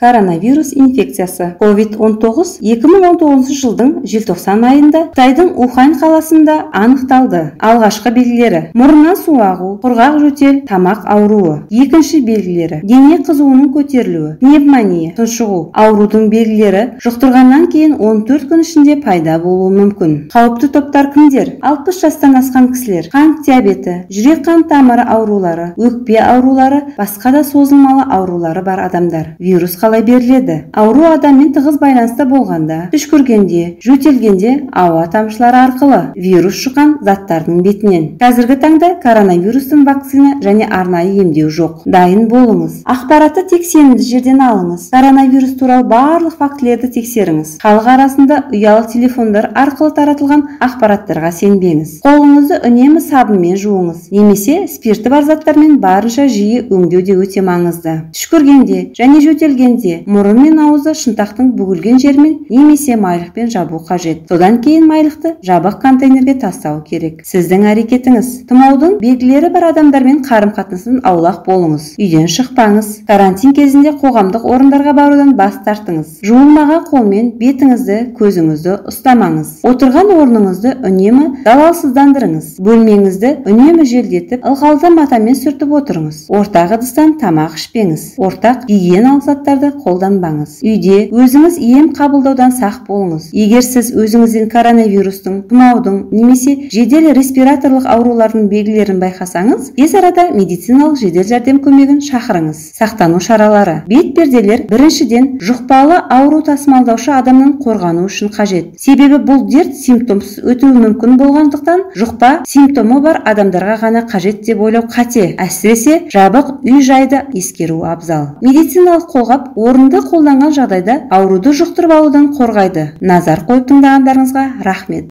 Коронавирус инфекциясы COVID-19 2019 жылдың желтоқсан айында Қытайдың Ухань қаласында анықталды. Алғашқы белгілері: мұрыннан су ағу, құрғақ жөтел, тамақ ауруы. Екінші белгілері: дене қызуының көтерілуі, пневмония, тұншығу. Аурудың белгілері жұқтырғаннан кейін 14 күн ішінде пайда болуы мүмкін. Қауіпті топтар кімдер? 60 жастан асқан кісілер, қант диабеті, жүрек-қан тамыры аурулары, өкпе аурулары, басқа да созылмалы аурулары бар адамдар. Вирус қалай беріледі? Ауру адаммен тығыз байланыста болғанда, түшкіргенде, жөтелгенде ауа тамшылары арқылы, вирус жұққан заттардың бетінен. Қазіргі таңда коронавирустың вакцина және арнайы емдеу жоқ. Дайын болыңыз. Ақпаратты тек сенімді жерден алыңыз. Коронавирус туралы барлық фактілерді тексеріңіз. Халық арасында ұялы телефондар арқылы таратылған ақпараттарға сенбеңіз. Қолыңызды үнемі сабынмен жуыңыз немесе спирті бар заттармен барынша жиі өңдеу де өте маңызды. Түшкіргенде және жөтелгенде мұрын мен ауызды шынтақтың бүгілген жерімен немесе майлықпен жабу қажет. Содан кейін майлықты жабық контейнерге тастау керек. Сіздің әрекетіңіз: тұмаудың белгілері бар адамдармен қарым-қатынастан аулақ болыңыз. Үйден шықпаңыз. Карантин кезінде қоғамдық орындарға барудан бас тартыңыз. Жуылмаған қолмен бетіңізді, көзіңізді ұстамаңыз. Отырған орныңызды үнемі залалсыздандырыңыз. Бөлмеңізді үнемі желдетіп, ылғалды матамен сүртіп отырыңыз. Ортақ ыдыстан тамақ ішпеңіз. Ортақ гигиеналық заттарды қолданбаңыз. Үйде өзіңіз ем қабылдаудан сақ болыңыз. Егер сіз өзіңізден коронавирустың, тұмаудың немесе жедел респираторлық аурулардың белгілерін байқасаңыз, тез арада медициналық жедел жәрдем көмегін шақырыңыз. Сақтану шаралары. Бетперделер біріншіден жұқпалы ауру тасымалдаушы адамнан қорғану үшін қажет. Себебі бұл дерт симптомсыз өтуі мүмкін болғандықтан, жұқпа симптомы бар адамдарға ғана қажет деп ойлау қате. Әсіресе жабық үй-жайды ескеру абзал. Медициналық қолғап орынды қолданған жағдайда ауруды жұқтырып алудан қорғайды. Назар қойып тыңдағандарыңызға рахмет.